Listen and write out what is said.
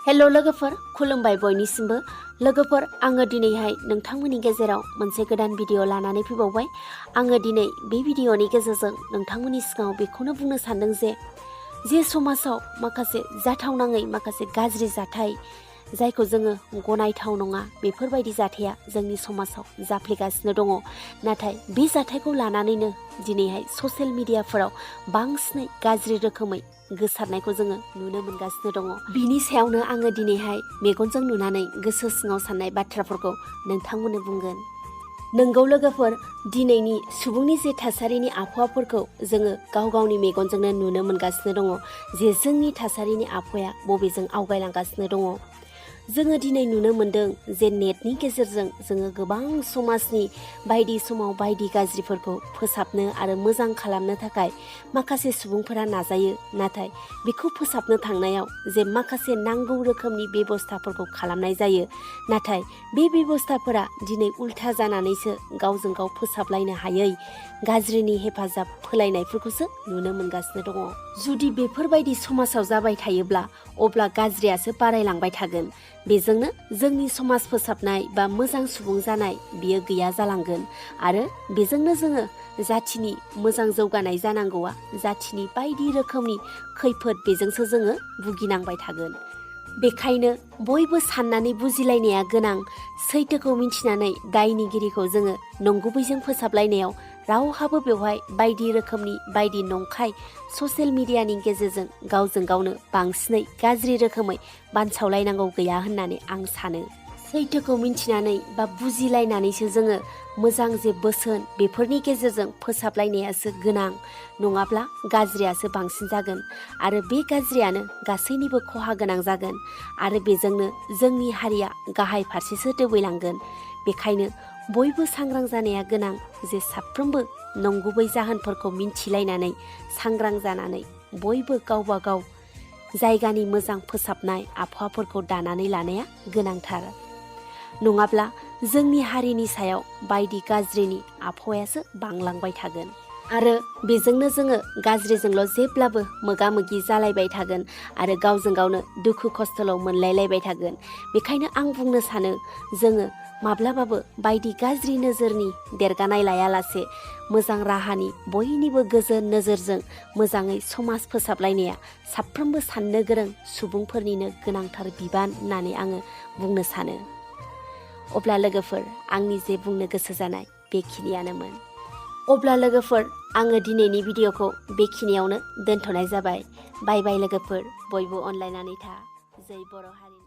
हेल' लोगोफोर, खुलुमबाय बयनिसिमबो। लोगोफोर, आङो दिनैहाय नोंथांमोननि गेजेराव मोनसे गोदान भिडिअ लानानै फैबावबाय। आङो दिनै बे भिडिअनि गेजेरजों नोंथांमोननि सिगाङाव बेखौनो बुंनो सानदों जे समाजाव माखासे जाथावनाङै माखासे गाज्रि जाथाय जायखौ जोङो गनायथाव नङा, बेफोरबायदि जाथाया जोंनि समाजाव जाफ्लेगासिनो दङ। नाथाय बे जाथायखौ लानानैनो दिनैहाय ससियेल मिडियाफोराव बांसिनै गाज्रि रोखोमै गोसारनायखौ जोङो नुनो मोनगासिनो दङ। बिनि सायावनो आङो दिनैहाय मेगनजों नुनानै गोसो सिङाव साननाय बाथ्राफोरखौ नोंथांमोननो बुंगोन। नोंगौ लोगोफोर, दिनैनि सुबुंनि जे थासारिनि आबहावाफोरखौ जोङो गाव गावनि मेगनजोंनो नुनो मोनगासिनो दङ जे जोंनि थासारिनि आबहावाया बबेजों आवगायलांगासिनो दङ। जोङो दिनै नुनो मोन्दों जे नेटनि गेजेरजों जोङो गोबां समाजनि बायदि समाव बायदि गाज्रिफोरखौ फोसाबनो आरो मोजां खालामनो थाखाय माखासे सुबुंफोरा नाजायो। नाथाय बेखौ फोसाबनो थांनायाव जे माखासे नांगौ रोखोमनि बेबस्थाफोरखौ खालामनाय जायो, नाथाय बे बेबस्थाफोरा दिनै उल्था जानानैसो गावजों गाव फोसाबलायनो हायै गाज्रिनि हेफाजाब फोलायनायफोरखौसो नुनो मोनगासिनो दङ। जुदि बेफोरबायदि समाजाव जाबाय थायोब्ला अब्ला गाज्रियासो बारायलांबाय थागोन। बेजोंनो जोंनि समाज फोसाबनाय बा मोजां सुबुं जानाय बियो गैया जालांगोन आरो बेजोंनो जोङो जाथिनि मोजां जौगानाय जानांगौआ जाथिनि बायदि रोखोमनि खैफोद बेजोंसो जोङो भुगिनांबाय थागोन। बेखायनो बयबो साननानै बुजिलायनाया गोनां। सैथोखौ मिथिनानै दायनिगिरिखौ जोङो नंगुबैजों फोसाबलायनायाव रावहाबो बेवहाय बायदि रोखोमनि बायदि नंखाय ससियेल मिडियानि गेजेरजों गावजों गावनो बांसिनै गाज्रि रोखोमै बानसावलायनांगौ गैया होननानै आं सानो। सैथोखौ मिथिनानै बा बुजिलायनानैसो जोङो मोजां जे बोसोन बेफोरनि गेजेरजों फोसाबलायनायासो गोनां, नङाब्ला गाज्रियासो बांसिन जागोन आरो बे गाज्रियानो गासैनिबो खहा गोनां जागोन आरो बेजोंनो जोंनि हारिया गाहाय फारसेसो दोबैलांगोन। बेखायनो बयबो सांग्रां जानाया गोनां जे साफ्रोमबो नंगुबै जाहोनफोरखौ मिन्थिलायनानै सांग्रां जानानै बयबो गावबा गाव जायगानि मोजां फोसाबनाय आबहावाफोरखौ दानानै लानाया गोनांथार। नङाब्ला जोंनि हारिनि सायाव बायदि गाज्रिनि आबहावायासो बांलांबाय थागोन आरो बेजोंनो जोङो गाज्रिजोंल' जेब्लाबो मोगा मोगि जालायबाय थागोन आरो गावजों गावनो दुखु खस्थ'ल' मोनलायलायबाय थागोन। बेखायनो आं बुंनो सानो जोङो माब्लाबाबो बायदि गाज्रि नोजोरनि देरगानाय लायालासे मोजां राहानि बयनिबो गोजोन नोजोरजों मोजाङै समाज फोसाबलायनाया साफ्रोमबो साननो गोरों सुबुंफोरनिनो गोनांथार बिबान होननानै आङो बुंनो सानो। अब्ला लोगोफोर, आंनि जे बुंनो गोसो जानाय बेखिनियानोमोन। अब्ला लोगोफोर, आङो दिनैनि भिडिअखौ बेखिनियावनो दोनथ'नाय जाबाय। बाय बाय लोगोफोर, बयबो अनलायनानै था। जै बर' हारिनि।